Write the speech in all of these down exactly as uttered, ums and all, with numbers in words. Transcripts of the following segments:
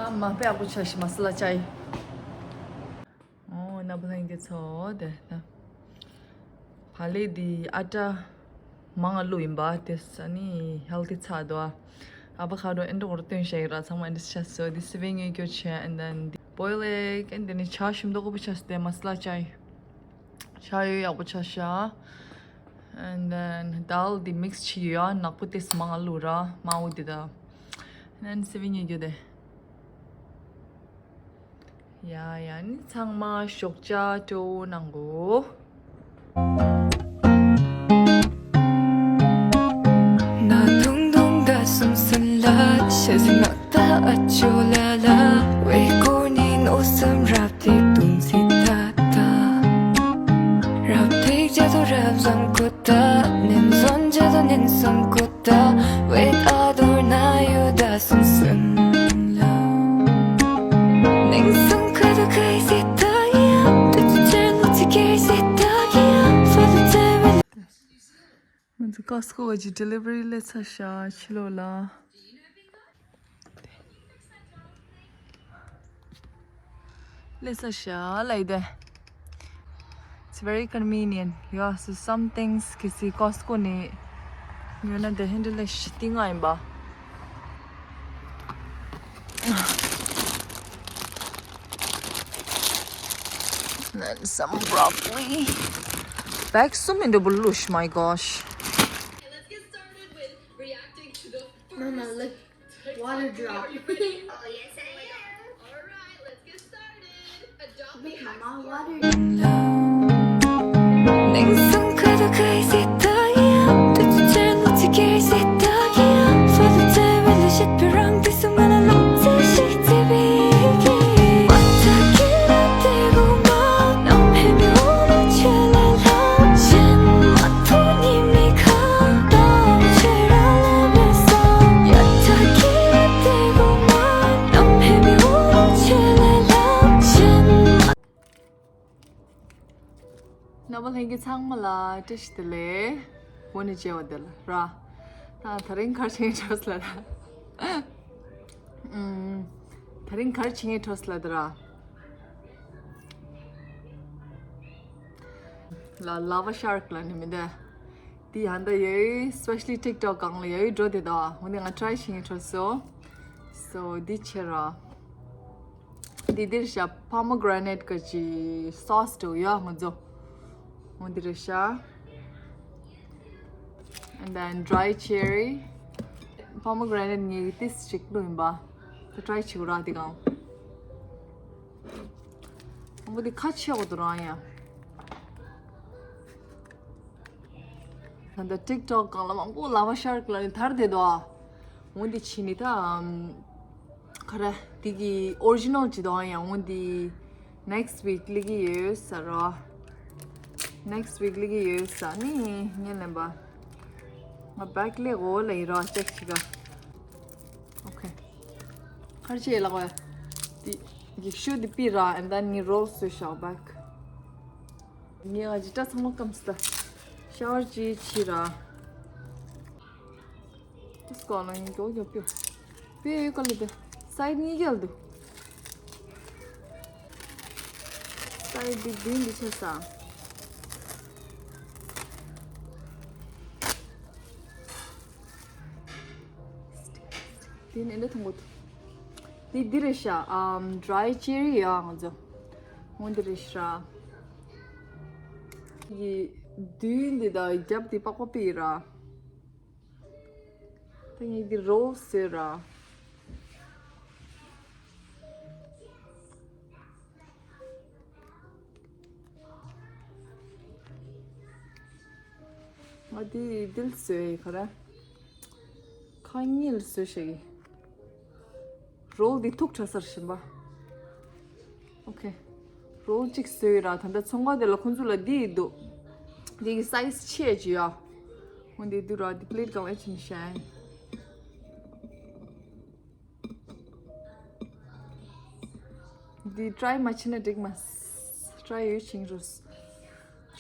མ་དཔེ་ཡག་པོ་ཆགས་ཤིག་མ་སི་ལ་ཅའི། ཨོ་ན་བུ་ལྷན་རྒྱས་ཚོ་དེ་ན། བག་ལེབ་འདི་ཨ་ཊ་མང་ང་བླུགས་ཡིན་པ་དེ་ས་ནི་ཧེལ་ཐི་ཚ་དོ། ཨ་བ་ཁ་རོ་ཨེན་ཌོ་འོར་སྟོན་ཤ་ཡི་ར་ཚང་མ་ཨེན་ཌི་ཆ་སོ་དེ་སི་བེ་ངེ་གྱོ་ཆེ་and then the boil egg and then ཆ་ཞིམ་དོ་གོ་པོ་ཆ་སྟེ་མ་སི་ལ་ཅའི། ཆ་ཡོད་ཡག་པོ་ཆ་ཤ། And then དཱལ་འདི་མིག་སི་བྱེད་ཡོད་ཡ་ནག་པོ་དེ་སི་མང་ང་བླུགས་ར་མང་བོ་འདི་ད། And then སི་བེ་ངེ་གྱོ་དེ། ཡ་ཡ་ནི་ཚང་མ་ཞོགས་ཇ་སྤྲོ་གནང་གོ། ན་དུང་དུང་ད་སུམ་སན་ལ་ཤ་ཟི་ནག་ད་ཨ་ཅོ་ལ་ལ་ཝེ་ཀོ་ནི་ནོ་སམ་རབ་དེ་དུང་སི་ད་ད་རབ་དེ་ཇ་དོ་རབ་ཟང་ཀོ་ད་ནན་ཟོན་ཇ་དོ་ནན་ཟོན་ཀོ་ད་ཝེ་ཨ་དོ་ན་ཡོ་ད་སུམ་སན་ལ། ང་ཚོ་ཀོ་སི་ཀོ་གི་ཌེ་ལི་ཝ་རི་སླེབས་ཚར་ཤག་ཕྱི་ལོགས་ལ། སླེབས་ཚར་ཤག་ལ་ཡི་དེ། It's very convenient. Yeah, so some things གལ་སྲིད་ཀོ་སི་ཀོ་ནས་ཉོས་ན་དེ་ཧན་ཌི་ལེ་ཤི་ཏི་ང་ཡིན་པ། And some broccoli. Bag གསུམ་ཡིན་འགྲོ་བུ་ལུ་ཤ། My gosh. Mama, look, water drop. Oh, yes, I am. All right, let's get started. Adopt the high score. རྣམ་པ་ལྷན་རྒྱས་ཚང་མ་ལ་བཀྲ་ཤིས་བདེ་ལེགས། འོ་ནི་བྱས་པ་དེ་ལ་ར། ད་དེ་རིང་ག་རེ་བྱེད་འགྲོ་ལ་ད། ཨུམ། དེ་རིང་ག་རེ་བྱེད་འགྲོ་ལ་ད་ར། ལ་ལ་བ་ཤར་ཀ་ལ་ནི་མི་འདའ། འདི་ཧན་ད་ཡོད་especially TikTok སྒང་ལ་ཡོད་འགྲོ་དེ་ད། འོ་ནི་ང་ཊ་རའི་བྱེད་འགྲོ་སོ། So འདི་བྱས་ར། འདི་འདིར་ཤ་pomegranate གི་ཅི་sauce འདྲ་བོ་ཡོད་ང་ཚོ། འོ་འདིར་ཤ། And then dry cherry. Pomegranate ངས་ཏིས་ཅིག་བླུགས་ཡིན་པ། ད་ཊ་རའི་བྱེད་དགོས་ར་དེ་གང་། འོ་འདི་ཁ་ཆེ་བོ་དུ་རང་ཡ། ད་ལྟ་TikTok སྒང་ལ་མང་པོ་ལ་བ་ཤར་ཀ་ལ་ནི་ཐར་དེ་དོ། འོ་འདི་ཕྱི་ནི་ད། ཁ་ར་དེ་གི་ཨོ་རི་ཇི་ནལ་ཅི་དོ་ཡང་འོ་འདི་next week སླེབས་ཀྱི་ཡོད་ས་ར། Next week སླེབས་ཀྱི་ཡོད་ས་ནི་ངས་ལེན་པ། ང་བེག་ལས་འོ་ལ་ཡི་ར་ཅེག་ཅི་ག Okay. ཁར་ཆེ་ལག་བས། དེ་འགྱིག་ཤོད་དེ་པི་ར་and then ངའི་རོལ་སུ་ཤག་བེག་ངའི་ཨ་ཇི་ཏྲ་ཚང་མ་སྐམ་སྟ། ཤ་ཝར་ཅི་ཆི་ར། ཏུ་སྐོ་ལ་ངའི་གོ་གྱོ་པིའོ། པིའོ་ཡོད་ཀ་ལི་དེ། སའི་ཌི་གཉིས་རྒྱལ་དུ། སའི་ཌི་འདི་འདི་ཆེ་ས། དེ་ནས་འདི་ཐུང་གོ། དེ་འདི་རེད་ཤག་ཨམ་dry cherry ཡ་ང་ཚོ། འོ་འདི་རེད་ཤག་ཡི་དུས་འདི་དང་རྒྱབ་དེ་པགས་པ་པི་ར། ད་ངས་འདི་རོལ་བཟོས་ར། ང་དེ་དིལ་བཟོས་ཡི་ག་ར། ཁ་གཉིས་ལ་བཟོས་ཤག་ཡི། རོལ་འདི་ཐུག་ཁྲ་སར་བཞིན་པ། Okay. རོལ་གཅིག་བཟོས་ཡི་ར་ད་ལྟ་ཚོང་ཁང་དེ་ལ་ཁོང་ཚོ་ལ་འདི་ཡི་འདུག་འདི་གི་སའི་ཛི་ཆེ་ཅི་ཡ། འོ་འདི་འདུག་ར་འདི་པི་ལེཊ་གང་ཨེ་ཆིན་ཤའི། འདི་ཊ་རའི་མ་བྱེད་ན་འགྲིག་མ། ཊ་རའི་ཡོད་ཆིང་རུས།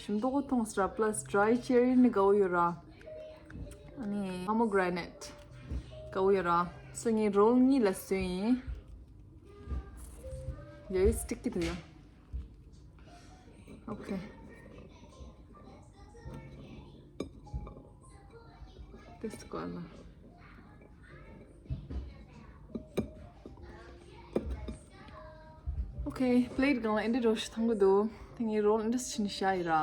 ཞིམ་མདོག་གོ་མཐོང་སི་ར་པ་ལ་སི་dry cherry ནི་དགའ་བོ་ཡོད་ར། ཨ་ནི་pomegranate དགའ་བོ་ཡོད་ར། སོ་ངས་རོལ་གཉིས་ལ་བཟོས་ཡིན། ཡ་ཡི་སི་ཊིག་གི་འདུག་ཡ། ཨོ་ཁེ། དེ་སྐོར་ལ། ཨོ་ཁེ། པི་ལེ་ཊི་སྒང་ལ་ཨེ་འདྲ་རོ་ཞིག་ཐང་གི་འདུག་དེ་ངའི་རོལ་ཨེ་འདྲ་ཕྱིན་བཞག་ཡི་ར།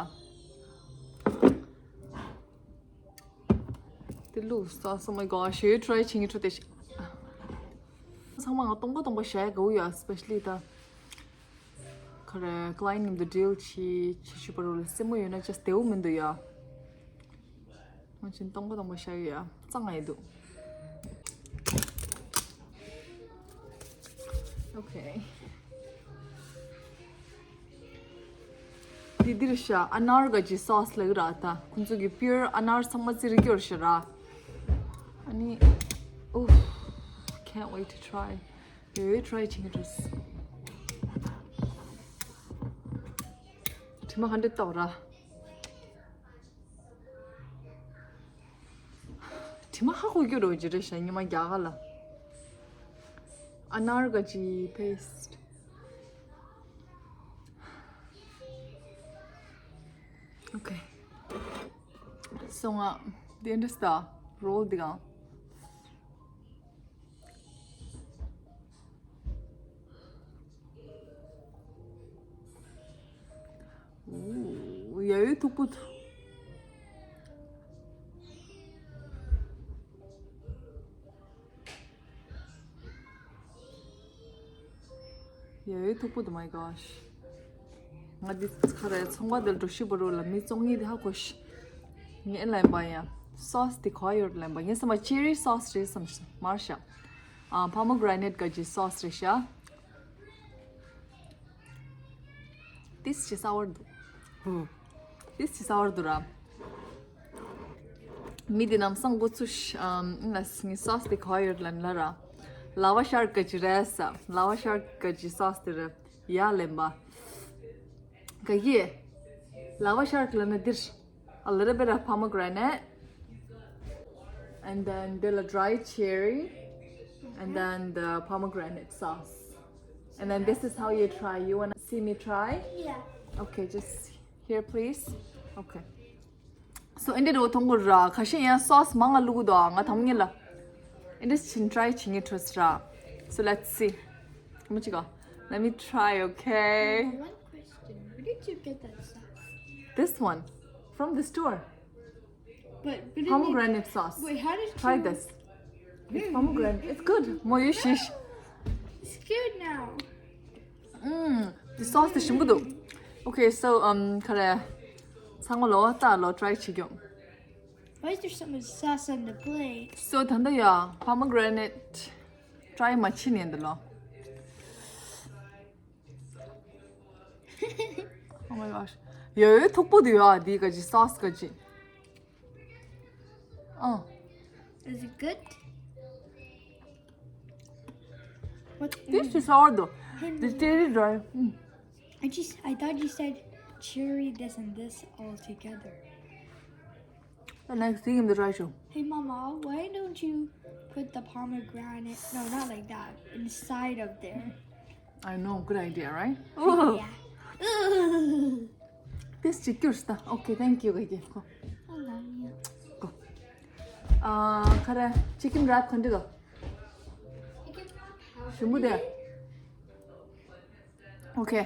དེ་ལུགས་སོ། Oh my gosh, you try ཆིང་ཁྲོ་དེ་ཤ། ཚང་མ་ང་སྟོང་པ་སྟོང་པ་བྱ་ཡ་དགའ་བོ་ཡོད། Especially ད། ག་རེ། client ནང་དུ་deal བྱེད་བྱེད་ཞུ་བ་རུ་ལ་སེམས་པ་ཡོད་ན་just བདེ་བོ་མི་འདུག་ཡ། ང་ཅིན་སྟོང་པ་སྟོང་པ་བྱ་ཡོད་ཡ། གཙང་ང་ཡི་འདུག Okay. དེ་འདིར་ཤ་ཨ་ནར་ག་ཅི་སོ་སི་ལ་ཡོད་ར། ད་ཁོང་ཚོ་གི་པིའུར་ཨ་ནར་ཚང་མ་ཙི་རི་སྐྱོར་ཤ་ར། ཨ་ནི། Oh, can't wait to try. ཡོད་ཡོད་try ཆིང་ཀྲུས། དྲི་མ་ག་འདྲ་བཏོག་ར། དྲི་མ་ཧ་གོ་རྒྱུ་རོ་ཇི་རེ་ཤ་ཉི་མ་རྒྱ་ག་ལ། ཨ་ནར་ག་ཅི་paste. Okay. སོང་ང་། དེ་འདྲ་སྟ་རོལ་འདི་གང་། ཡ་ཡོད་ཐུག་པོ་ཐུག་ཡ་ཡོད་ཐུག་པོ་དུ། My gosh. ང་འདི་ཁ་རེ་ཚོང་པ་འདིར་འགྲོ་ཤི་བ་རུ་ལ་མི་བཙོང་ངེས་དེ་ཧ་གོ་ཤི། ངས་ལན་པ་ཡ། སོ་སི་དེ་ག་ཡོད་ལན་པ། ངས་བསམ་པ་ཅེ་རི་སོ་སི་རེད་བསམ་ཤི་མར་ཤ། ཨ་pomegranate ག་ཅི་སོ་སི་རེད་ཤ། This is sour. This is sour འདུག་ར། མི་འདི་ནམ་སང་འགོ་ཚུགས་ཤ། ཨམ། ཨིན་ལ་སི་ངི་སོ་སི་དེ་ག་ཡོད་ལན་ལ་ར། ལ་བ་ཤར་ག་ཅི་རེད་ས། ལ་བ་ཤར་ག་ཅི་སོ་སི་དེ་རེད་ཡ་ལན་པ། ག་གི། ལ་བ་ཤར་ག་ལ་ན་འདིར། A little bit of pomegranate, and then the dried cherry, and then the pomegranate sauce. And then this is how you try. You wanna see me try? Yeah. Okay, just here, please. Okay. So, ཨེ་འདྲ་འགྲོ་ཐོང་གོ་ར། ཁ་ཤས་ཡང་སོ་སི་མང་ང་བླུག་གི་འདུག་ང་དམ་ངེས་ལ། ཨེ་འདྲ་ཕྱིན་try བྱེད་ངེས་ཁྲོས་ར། So, let's see. མ་ཅི་ག Let me try, okay? One question. Where did you get that sauce? This one. From the store. But, but it- Pomegranate sauce. Wait, how did Try you- this. It's pomegranate. It's good. More you shish. It's good now. Mm, the sauce is good. Okay, so, um, ག་རེ། ཚང་མ་ལོ་ད་ལོ་try བྱེད་ཀྱོ། Why is there so much sauce on the plate? So, ད་ལྟ་ཡ་pomegranate try མ་བྱེད་ནས་འདི་ལོ། Oh my gosh. ཡོ་ཡོ་ཐུག་པོ་དུ་ཡོ་འདི་ག་ཅི་sauce ག་ཅི། ཨ། Is it good? What? This is sourdough. Hey, this Mama. Tasty dry. Mm. I just, I thought you said cherry this and this all together. The next thing in the dry show. Hey, Mama, why don't you put the pomegranate, no, not like that, inside of there? I know, good idea, right? Oh. Yeah. Ugh. This is good stuff. Okay, thank you, Gigi. Go. I love you. Go. Uh, ཁ་ར་chicken wrap ག་འདྲ་འདུག་ཞིམ་པོ་དེ། Okay.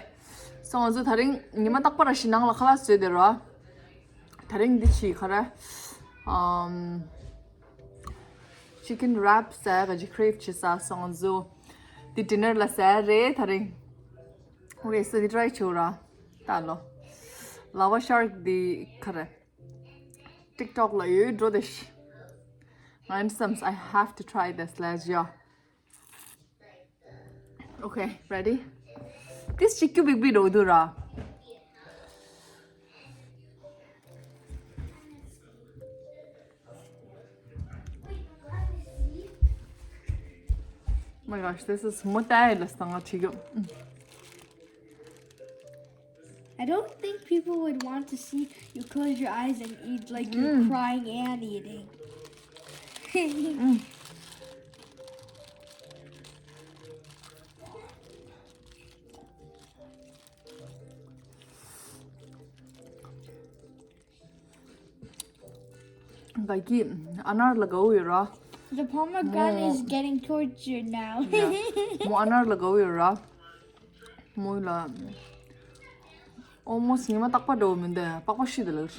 So ང་ཚོ་ད་རིང་ཉི་མ་རྟག་པར་ཞིག་ནང་ལ་ཁ་ལག་བཟོས་དེ་རོ། ད་རིང་འདི་ཆི་ཁ་ར། Um, chicken wrap ཟ་ག་ཅི་crave བྱེད་ས། So ང་ཚོ་འདི་dinner ལ་ཟ་རེད་ད་རིང་། Okay, so འདི་try བྱོས་ར། ད་ལོ། Lava shark འདི་ཁ་ར། TikTok ལ་ཡོད་འགྲོ་དེ་ཤི། ང་ཡིན་བསམས། I have to try this. Let's go. Okay, ready? This chicken big bit odura. Oh my gosh, this is mutai lastanga chicken. I don't think people would want to see you close your eyes and eat like you're crying and eating. Mm. ག་གི་ཨ་ནར་ལ་དགའ་བོ་ཡོད་ར། The pomegranate is getting tortured now. Yeah. མོ་ཨ་ནར་ལ་དགའ་བོ་ཡོད་ར། མོ་ལ། ཨོ་མོ་སི་ཉི་མ་རྟག་པ་འགྲོ་མི་འདུག་པགས་པ་ཤི་དེ་ལར།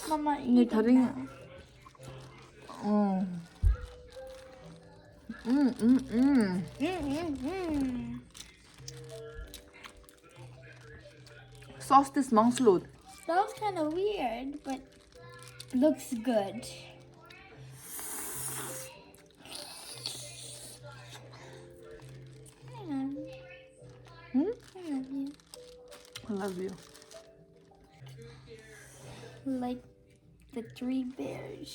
Mama, ངས་eat ད་it རིང་། now. ཨུམ། ཨུམ་ཨུམ་ཨུམ། Mm-mm-mm. Sauce དེ་མང་སུ་ལོད། Smells kind of weird, but looks good. Hang on. Hmm? I love you. I love you. Like the three bears.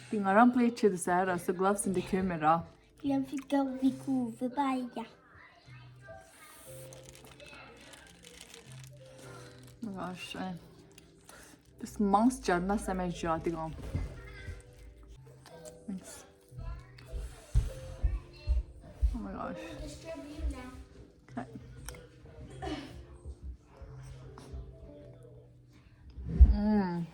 དེ་ང་རང་པི་ལེ་ཊི་ཆེད་དུ་ཟ་ཡ་ར་སོ་གླབ་སི་འདི་གྱོན་མེད་ར། Gloves go be cool, bye bye. Gosh, I, this monks jar na same jar the gum. Thanks. Oh my gosh. Okay. Mm.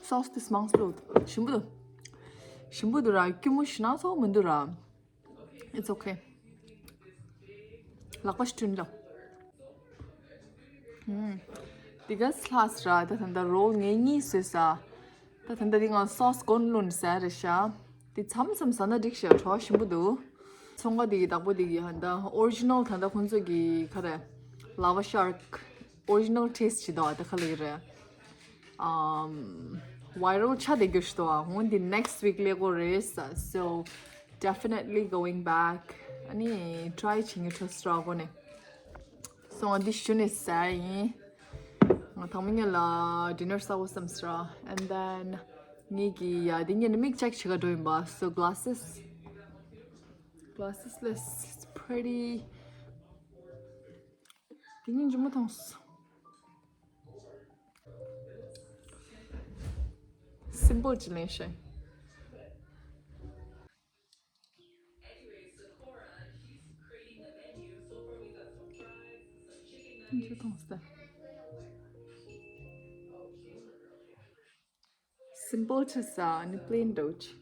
Sauce དེ་མང་སུ་ཞིམ་པོ་འདུག་ཞིམ་པོ་འདུག་ར། སྐྱུར་མོ་ཞེ་དྲག་ཚོགས་མི་འདུག་ར། It's okay. ལག་པ་ཞིག་བསྐྲུན་ལ། ཧུམ། འདི་ག་སི་ལྷག་སི་ར། ད་ད་ལྟ་རོལ་ངས་གཉིས་བཟོས་ས། ད་ད་ལྟ་འདི་ང་སོ་སི་གོན་བླུགས་ཟ་རེད་ཤག་འདི་མཚམས་མཚམས་ཟ་ན་འགྲིག་ཤག་བྲོ་བ་ཞིམ་པོ་འདུག་ཚོང་ཁང་འདི་གི་བདག་པོ་འདི་གི་ཧན་ད་ཨོ་རི་ཇི་ནལ་ད་ལྟ་ཁོང་ཚོ་གི་ག་རེ། Lava shark original taste ཅིག་འདུག་ད་ག་ལ་ཡི་རེད། Um, viral ཆགས་བསྡད་རྒྱུ་ཞིག་འདུག་འོན་ཏེ་next week སླེབས་དགོས་རེད། So definitely going back. ཨ་ནི་try བྱེད་ངེས་trust ར་གོ་ནས། སོང་ང་འདི་ཞུ་ནས་ཟ་ཡིན། ང་དང་མི་ཉལ་ལ་dinner ཟ་བོ་བསམ་སྲ། And then ངེད་ཀྱི་ཡ་འདི་ཉལ་ནས་མིག་check བྱེད་ག་འགྲོ་ཡིན་པ། So glasses, glasses less, it's pretty. དེ་ཉིན་ཇི་མ་ཐོངས། སིམ་པལ་ཅི་ལེན་ཤེས། ཇི་ཐོངས་ཏེ། སིམ་པལ་ཅི་ས་ནི་plain འདྲ་བོ་ཅི།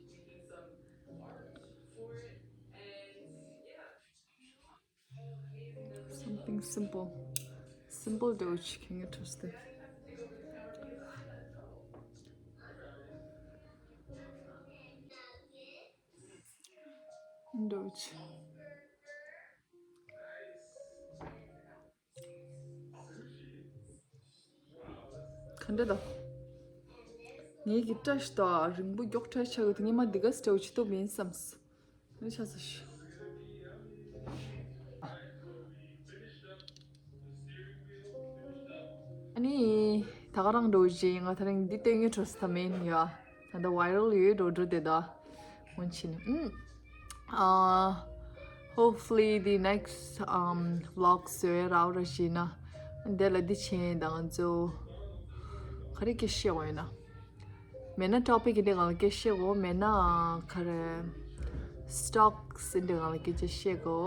Something simple. Simple འདྲ་བོ་ཅི་ཁྱེད་ངས་trust it. འདྲ་བོ་ཅི། ག་འདྲ་ད། ངེད་ཀྱི་བཀྲ་ཤིས་ད་རིང་པོ་མགྱོགས་ཁྲ་ཆགས་ཀྱི་དེ་ཉི་མ་འདི་ག་སི་འདྲ་བོ་ཅི་ཐུབ་མིན་བསམས། ནི་ཆ་ས་ཤི། ཨ་ནི། ད་ག་རང་འགྲོ་བཞིན་ང་ད་རིང་འདི་སྟོན་ཡོད་འགྲོ་ས་ད་མིན་ཡ། ད་ད་viral ཡོད་འགྲོ་འགྲོ་དེ་ད། སྔོན་ཕྱིན། ཨ། Hopefully the next um vlog བཟོས་རག་ར་ཞིག་ན། འདི་ལ་འདི་ཆེན་དང་ང་ཚོ། ག་རེ་སྐད་བཤད་འོས་ན། མེད་ན་topic འདི་གང་ལ་སྐད་བཤད་གོ་མེད་ན་ག་རེ། Stocks འདི་གང་ལ་སྐད་ཆ་བཤད་གོ